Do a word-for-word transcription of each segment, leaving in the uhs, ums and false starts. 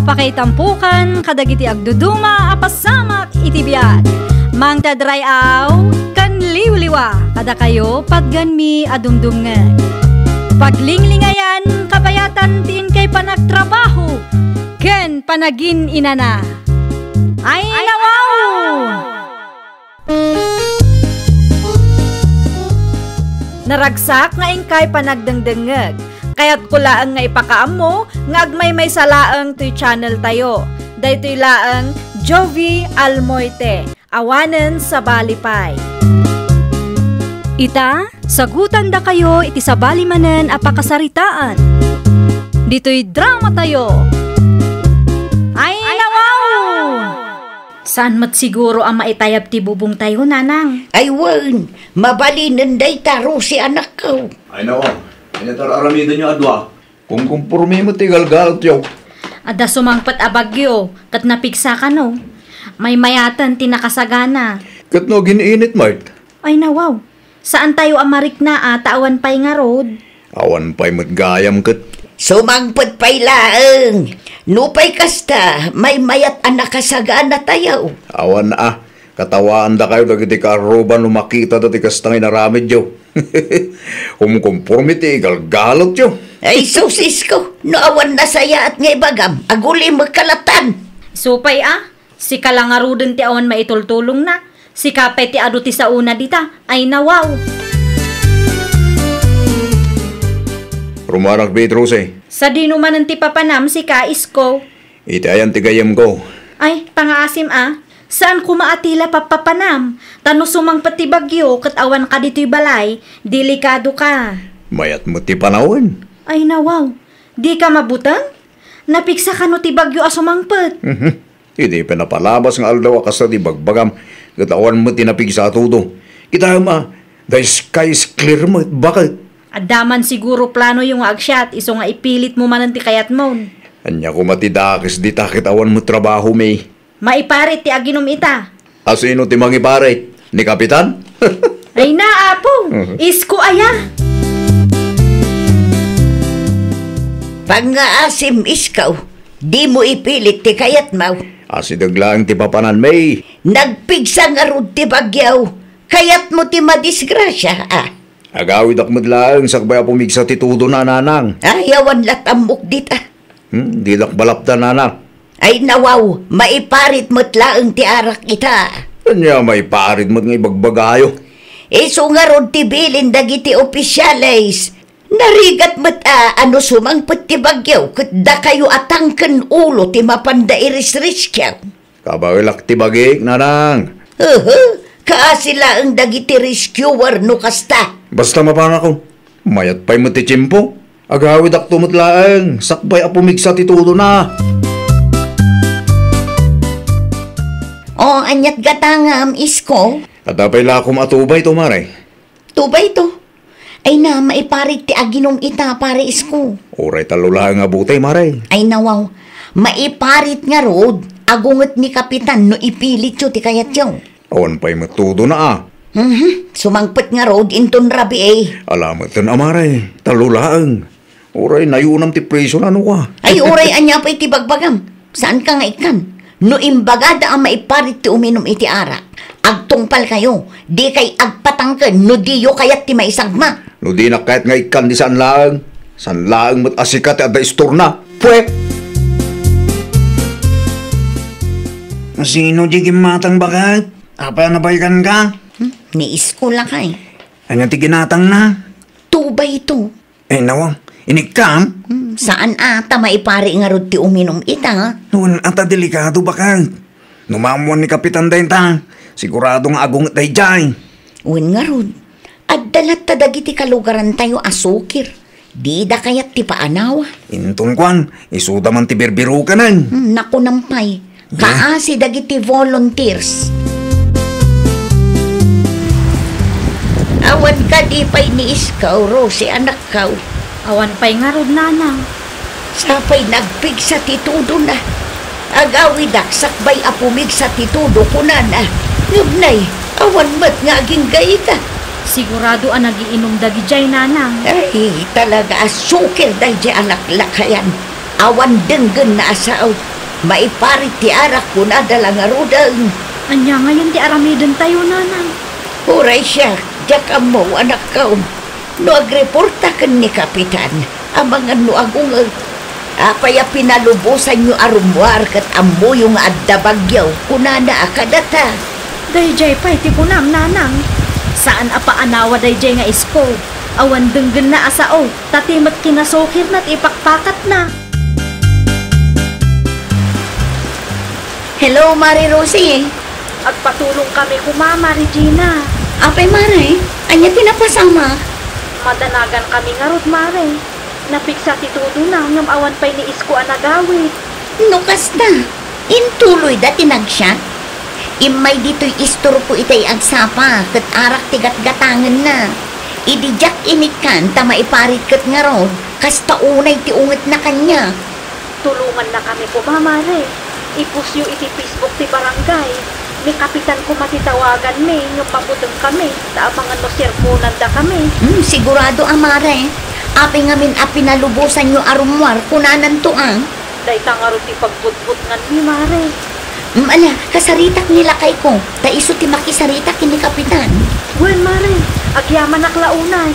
Pakaitampokan kadagiti agduduma a pasamak iti biag. Mangted ray-aw ken liwliwa kadakayo patganmi a dumdumngeg. Paglinglingayan kabayatan ti inkay panagtrabaho ken panagin-inana. Ay, nawaw! Naragsak nga inkay panagdengdengngeg. Kayatko laeng nga ipakaammo nga agmaymaysa laeng toy channel tayo. Daytoy laeng Jovie Almoite, awanen sabali pay. Ita, sagutandakayo iti sabali manen a pakasaritaan. Ditoy drama tayo. Ay, nawaw! Saan met siguro a maitayab ti bubongtayo, Nanang? Ay wen, mabalinen dayta, Rosie, anakko. Ay, nawaw. Ania ti ar-aramidenyo a dua? Kumkumpormi met ti galgalotyo. Adda sumangpet a bagyo, ket napigsa kano. Maymayaten ti nakasagana. Ket no agin-init met? Ay, nawaw. Saantayo a marikna a ta awan pay ngarud. Awan pay met gayam ket. Sumangpet pay laeng. Nupay kasta, maymayat a nakasaganatayo. Awan a, katawaandakayo dagiti kaarruba no makitada ti kasta nga inaramidyo. Kumkumpormi ti igalgalotyo. Ay, sus, isko, no awan nasayaat nga ibagam, agulimek kalatan. Supay a, Sika la ngaruden ti awan maitultulongna. Sika pay ti adu ti saona dita. Ay, nawaw! Rumarak, Beatrice. Sadino manen ti papanam, sika, isko? Iti ayan ti gayyemko. Ay, pangaasim a. Saan koma a ti la papapanam. Ta no sumangpet ti bagyo ket awanka ditoy balay, delikadoka. Mayat met ti panawen. Ay, nawaw. Dika mabuteng? Napigsa kano ti bagyo a sumangpet? Mhm. Idi pinapalabas nga aldaw a kasta ti bagbagam, ket awan met ti napigsa a tudo. Kitaem a, the sky is clear met, baket. Adda man siguro planoyo nga agsiat, isu nga ipilitmo manen ti kayatmon. Ania koma ti dakes dita ket awan met trabaho, May? Maiparit ti aginum ita. A sino ti mangiparit? Ni Kapitan? Ay na, Apo! Mhm. Isko aya? Pangngaasim, isko, dimo ipilit ti kayatmo. Asideg laeng ti papanan, May. Nagpigsa ngarud ti bagyo. Kayatmo ti madisgrasia, a? Agawidak met laeng sakbay a pumigsa ti tudona, Nanang. Ay, awan lat' ammok dita. Hmm, didak malapdan, Nanang. Ay, nawaw, maiparit met laeng ti arak ita. Ania maiparit met nga ibagbagayo? Isu ngarud ti bilin dagiti opisyales. Narigat met a, a no sumangpet ti bagyo, ket dakayo a tangken ulo ti mapanda irisriskio. Kabaelak ti bagik, Nanang. Uhu, kaasi laeng dagiti rescuer no kasta. Basta mapanakon. Mayat pay met ti tiempo. Agawidakto met laeng, sakbay a pumigsa ti tudona. O, aniat gatangam, isko? Adda pay lakom a tubayto, Mare. Tubayto? Ay na, maiparit ti aginum ita, Pare Isko. Uray tallo laeng a butey, Mare. Ay nawaw, maiparit ngarud, agunget ni Kapitan no ipilityo ti kayatyo. Awan pay met tudona a. Mhm, sumangpet ngarud inton rabii. Alameten a, Mare, tallo laeng. Uray nayunam ti presyo na, no ka? Ay, uray ania pay ti bagbagam. Saanka nga ikkan? No imbagada a maiparit ti uminum iti arak, agtungpalkayo, dikay agpatangken no diyo kayat ti maisagmak. No dinak kayat nga ikkan, di saan laeng. Saan laeng met a sika ti adda istorna. Pwe! Sino di gimmatang baket? Apay a nabaykanka? Hmm? Ni Isko lakay. Ania ti ginatangna? Tubayto. Ay, nawa, inikkam? Hmm, saan a, ta maipari ngarud ti uminum ita. Wen a, ta delikado baket. No maammuan ni Kapitan dayta, sigurado nga agunget daydiay. Wen ngarud, adda latta dagiti kalugarantayo a sukir. Dida kayat ti paanawa. Inton kuan, isuda man ti birbirukanen. Hmm, nakunam pay. Kaasi dagiti volunteers. Awan kadi pay ni Isko, Rosie, anakko? Awan pay ngarud, Nanang. Sapay nagpigsa ti tudona. Agawidak sakbay a pumigsa ti tudo, kunana. Ngem nay, awan met nga agingga ita. Sigurado a nagiinum dagidiay, Nanang. Ay, talaga a sukir daydiay a laklakayan. Awan denggenna a sao. Maiparit ti arak, kunada la ngaruden. Ania ngayen ti aramidentayo, nanang? Uray siak, diak ammo, anakko. No agreporta ken ni Kapitan, amangan no agungek. Apay a pinalubosanyo a rummuar ket ammoyo nga adda bagyo, kunana a kadata. Daydiay pay ti kunam, nanang. Saan a paanawa daydiay nga isko. Awan denggenna a sao, ta ti met kinasukirna ti ipakpakatna. Hello, Mare Rosie. Agpatulongkami koma, Mare Gina. Apay, Mare? Ania ti napasamak? Madanaganmi ngarud, Mare. Napigsa ti tudona ngem awan pay ni isko a nagawid. No kasta, intuloyda ti nagsiak? Immay ditoy istorko itay agsapa ket arak ti gatgatangenna. Idi diak inikkan ta maiparit ket ngarud, kasta unay ti ungetna kaniak. Tulongannakami koma, Mare. Ipostyo iti Facebook ti barangay. Ni Kapitan koma ti tawaganmi ngem mabutengkami ta amangan no sermonandakami. Hmm, sigurado a, Mare. Apay ngamin a pinalubosanyo a rummuar, kunananto a. Dayta ngarud ti pagbutbutnganmi, Mare. Hmm, ala, kasaritak ni lakayko, ta isu ti makisarita ken ni Kapitan. Wen, Mare, agyamanak la unay.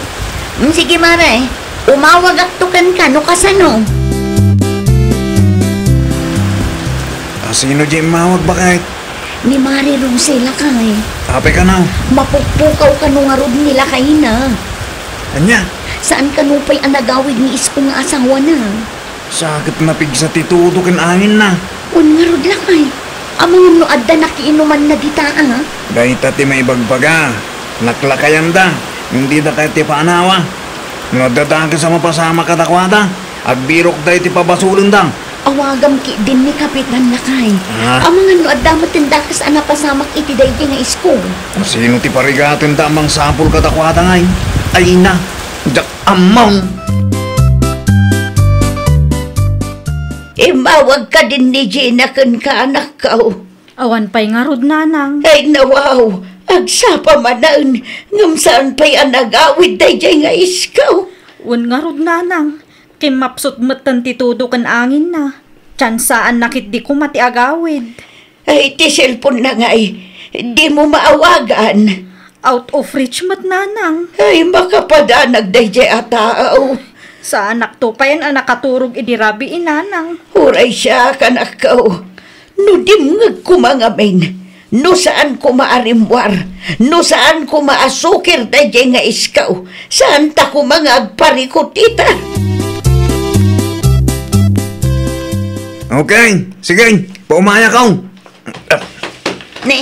Hmm, sige, Mare. Umawagakto kenka no kasano. A, sino diay immawag, baket? Ni Mare Rosie, lakay. Apay kano? Mapukpukaw kano ngarud ni lakayna. Ania? Saan kano pay a nagawid ni isko nga asawana? Sa ket napigsa ti tudo ken anginna. Wen ngarud, lakay. Amangan no adda nakiinumanna dita, a? Dayta ti maibagbaga. Naklakayanda. Ngem dida kayat ti paanawa. No adda dakes a mapasamak kadakuada, agbirokda iti pabasolenda. Awagam ketdin ni Kapitan, lakay. Ah. Amangan no adda met dakes a napasamak iti daydi nga isko. Sino ti parigatenda a mangsapul kadakuada ngay? Ay na, diak ammo. Immawag kadin ni Gina kenka, anakko. Awan pay ngarud, nanang. Ay, nawaw, agsapa manen, ngem saan pay a nagawid daydiay nga isko. Wen ngarud, nanang, kimmapsut metten ti tudo ken anginna. Tsansaanna ketdi koma ti agawid. Ay, ti cellphone-na ngay, dimo maawagan? Out of reach met, nanang. Ay, makapadanag daydiay a tao. Saanakto payen a nakaturog idi rabii, nanang. Uray siak, anakko. No dimngeg koma ngamin, no saan koma a rimmuar, no saan koma a sukir daydiay nga isko, saanta koma nga agparikut ita. Okay, sige, paumayakon. Ne,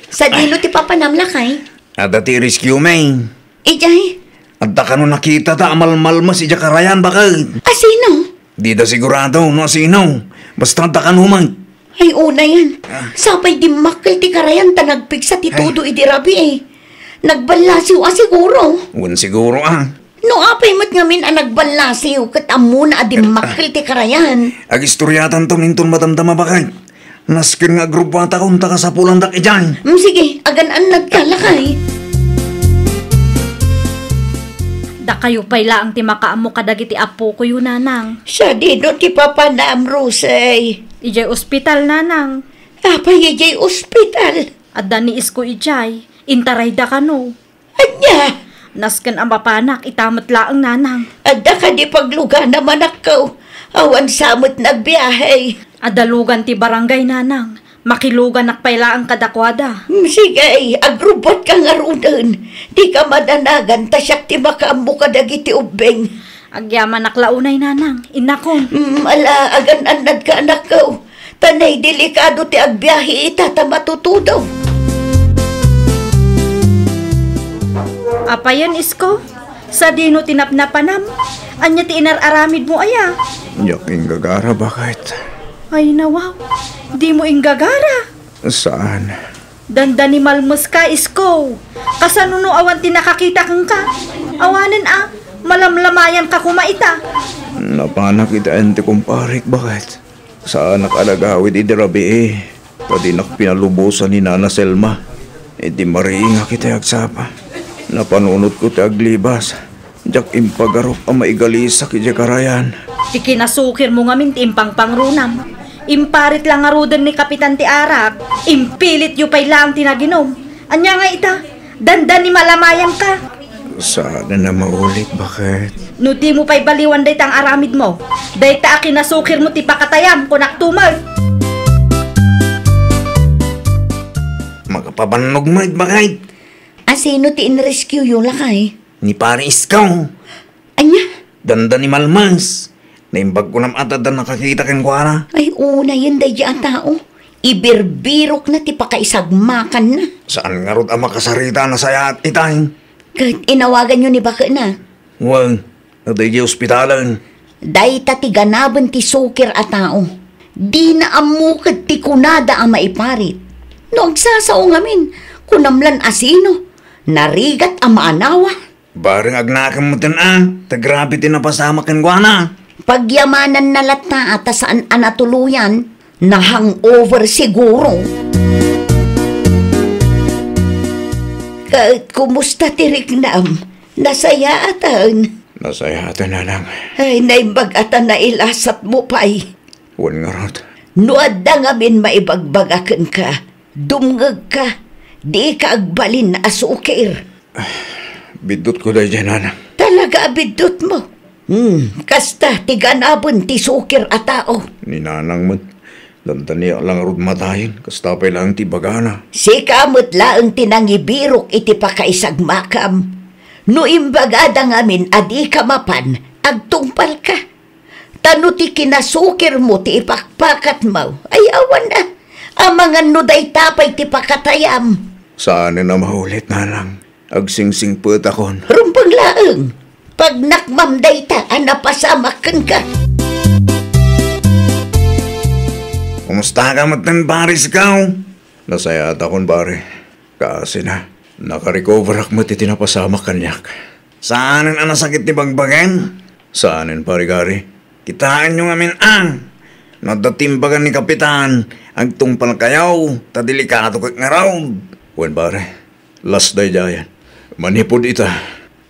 sadino ti papanam, lakay? Adda ti rescue, May. Idiay? Adda kano nakitata a malmalmes idiay karayan, baket? A sino? Dida sigurado no a sino. Basta adda kano met. Ay, unayen. Ah. Sapay dimmakkel ti karayan ta nagpigsa ti tudo idi rabii. Nagballasiw a siguro. Wen siguro, a. No apay met ngamin a nagballasiw ket ammona a dimmakkel ti karayan. Agistoriatanton inton madamdama, baket. Nasken nga agrubbuatakon ta kasapulandak idiay. Mm, sige, agan-annadka, lakay. Dakayo pay laeng ti makaammo kadagiti appokoyo, nanang. Sadino ti papanam, Rosey? Idiay ospital, nanang. Apay idiay ospital? Adda ni isko idiay. Intarayda kano. Ania? Nasken a mapanak ita met laeng, nanang. Adda kadi pagluganam, anakko? Awan sa met nagbiahe. Adda lugan ti barangay, nanang. Makiluganak pay laeng kadakuada. Mm, sige, agrubbuatka ngaruden. Dika madanagan ta siak ti makaammo kadagiti ubbing. Agyamanak la unay, nanang. Innakon. Mm, ala, agan-annadka, anakko. Ta nay delikado ti agbiahe ita ta matutudo. Apayen, isko? Sadino ti napnapanam? Ania ti inar-aramidmo aya? Diak inggagara, baket. Ay, nawaw. Dimo inggagara? Saan. Dandani malmeska, isko. Kasano no awan ti nakakita kenka? Awanen a, malamlamayanka koma ita. Napanak iti ayan ti kumparek, baket. Saanak a nagawid idi rabii, ta dinak pinalubosan ni Nana Selma. Idi mariingak iti agsapa, napanunotko ti aglibas. Diak impagarup a maigalisak idiay karayan. Ti kinasukirmo ngamin ti impangpangronam. Imparit la ngaruden ni Kapitan ti arak, impilityo pay laeng ti naginum. Ania nga ita? Dandani malamayan ka. Saan na maulit, baket? No di mo pay baliwan dayta nga aramid mo, dayta a kinasukir mo ti pakatayam, kunak tumer. Makapabannog mo, baket? Asino ti in-rescue yo, lakay? Ni Pare Iskaw. Ania? Dandani malmas. Naimbag ko nam adda nakakita kenkuana. Ay, unayen daydi a tao. Ibirbirokna ti pakaisagmakanna. Saan ngarud a makasarita a nasayaat itay? Ket inawaganyo ni baketna? Wen, adda idiay ospitalen. Dayta ti ganaben ti sukir a tao. Dina ammo ket ti kunada a maiparit. No agsasao ngamin, kunam lan asino. Narigat a maanawa. Bareng agnakem metten a, ta grabe ti napasamak kenkuana. Pagyamananna latta a ta saan a natuloyan, na-hangover siguro. Ket kumusta ti riknam? Nasayaaten? Nasayaaten, nanang. Ay, naimbag a ta nailasat mo pay. Wen ngarud. No adda ngamin maibagbaga kenka, dumngegka, dika agbalin a sukir. Biddutko daydiay, nanang. Talaga a biddutmo? Hmm, kasta ti ganaben ti sukir a tao. Ni nanang met, dandaniak la ngarud matayen, kasta pay laeng ti ibagana. Sika met laeng ti nangibirok iti pakaisagmakam. No imbagada ngamin a dika mapan, agtungpalka. Ta no ti kinasukirmo ti ipakpakatmo, ay awan a. Amangan no dayta pay ti pakatayam. Saanen a maulit, nanang. Agsingsingpetakon. Rumbeng laeng. Pagnakmam dayta a napasamak kenka. Kumustaka metten, Pare Iskaw? Nasayaatakon, pare. Kaasina, nakarecoverak met iti napasamak kaniak. Saanen a nasakit ti bagbagen? Saanen, Pare Gary. Kitaenyo ngamin a, no adda ti imbagan ni Kapitan, agtungpalkayo, ta delikado ket ngarud. Wen, pare, las daydiayen. Manipud ita,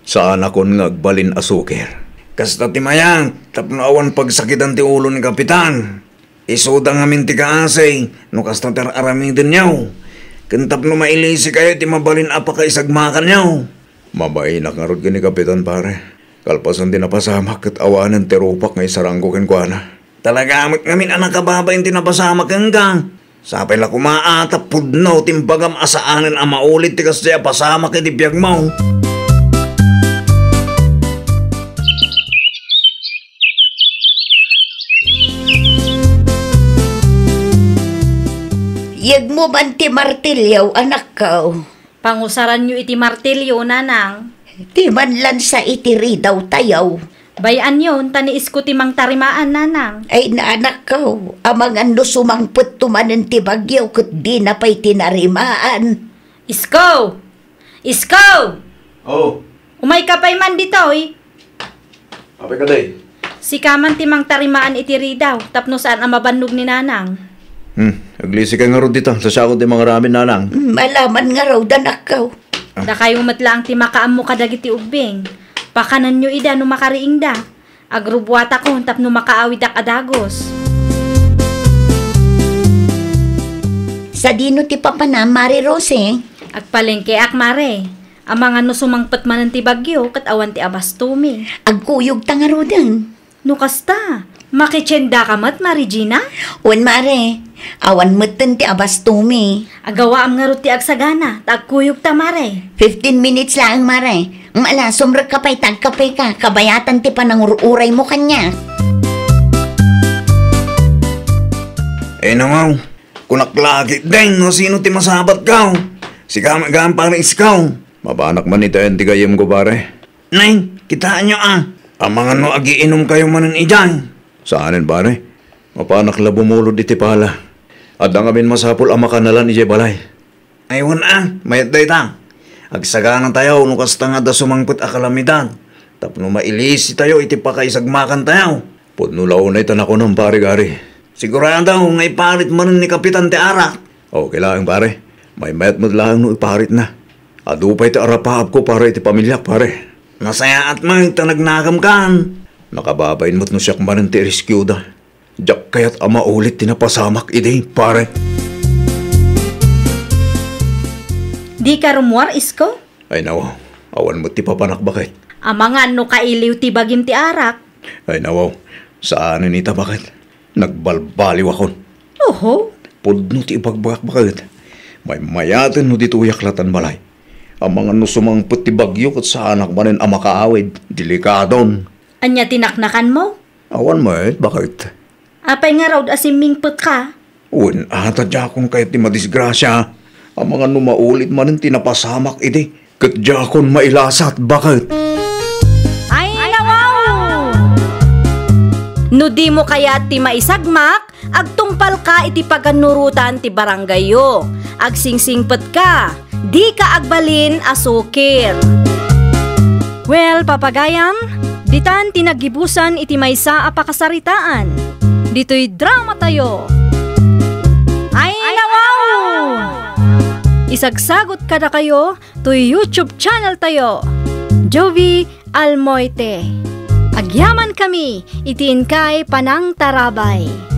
saanakon nga agbalin a sukir. Kasta ti mayat, tapno awan pagsakitan ti ulo ni Kapitan. Isuda ngamin ti kaasi, no kasta ti ar-aramidenyo. Ken tapno mailisikayo iti mabalin a pakaisagmakanyo. Mabainak ngarud ken ni Kapitan, pare. Kalpasan ti napasamak ket awanen ti rupak nga isarangko kenkuana. Talaga met ngamin a nakababain ti napasamak kenka. Sapay la koma a ta pudno ti imbagam a saanen a maulit ti kasdiay a pasamak iti biagmo. Yegmo man ti martilyo, anakko. Pangusaranyo iti martilyo, nanang. Ti manlansa iti ridawtayo. Bay-anyon, ta ni Isko ti mangtarimaan, nanang. Ay, anakko, amangan no sumangpetto manen ti bagyo ket dina pay tinarimaan. Isko! Isko! Oh. Umayka pay man ditoy. Apay kadi? Sika man ti mangtarimaan iti ridaw, tapno saan a mabannog ni nanang. Hmm, aglisika ngarud dita, ta siakon ti mangaramid, nanang. Hmm, malaman ngarud, anakko. Ah. Dakayo met laeng ti makaammo kadagiti ubbing. Pakanenyo ida no makariingda. Agrubuatakon tapno makaawidak a dagus. Sadino ti papanam, Mare Rose? Agpalengkeak, Mare. Amangan no sumangpet manen ti bagyo ket awan ti abastumi. Agkuyogta ngaruden. No kasta, makitiendaka met, Mare Gina? Wen, Mare. Awan metten ti abastumi. Agawaam ngarud ti agsagana, ta agkuyogta, Mare. Fifteen minutes laeng, Mare. Ala, sumrekka pay ta agkapeka, kabayatan ti panangur-uraymo kaniak. Eh, nangaw, kunak la ketdin no sino ti masabatko. Sika met gayam, Pare Isko. Mapanak man itaen ti gayyemko, pare. Nay, kitaenyo a. Amangan no agiinumkayo manen idiay. Saanen, pare. Mapanak la bumulod iti pala. Adda ngamin masapul a makanalan idiay balay. Ay, wen a, mayat dayta. Agsaganatayo no kasta nga adda sumangpet a kalamidad. Tapno mailisitayo iti pakaisagmakantayo. Pudno la unay ta nakunam, Pare Gary. Sigurado nga iparit manen ni Kapitan ti arak. Okay laeng, pare. Maymayat met laeng no iparitna. Adu pay ti arapaapko para iti pamiliak, pare. Nasayaat met ta nagnakemkan. Nakababain met no siak manen ti irescueda. Diak kayat a maulit ti napasamak idi, pare. Dika rummuar, Isko? Ay, nawaw. Awan met ti papanak, baket. Amangan no kailiw ti bagim ti arak. Ay, nawaw. Saanen ita, baket. Nagbalbaliwakon. Oho. Pudno ti ibagbagak, baket. Maymayaten no ditoyak latan balay. Amangan no sumangpet ti bagyo ket saanak manen a makaawid. Delikadon. Ania ti naknakanmo? Awan met, baket. Apay ngarud a simmingpetka? Wen, ata diakon kayat ti madisgrasia. Amangan no maulit manen ti napasamak idi. Ket diakon mailasat, baket. Ay, nawaw! No dimo kayat ti maisagmak, agtungpalka iti pagannurotan ti barangayyo. Agsingsingpetka. Dika agbalin a sukir. Well, papagayam, ditan ti naggibusan iti maysa a pakasaritaan. Ditoy drama tayo. Ay, nawaw! Isagsagot kadakayo toy YouTube channel tayo, Jovi Almoite. Agyaman kami iti inkay panangtarabay.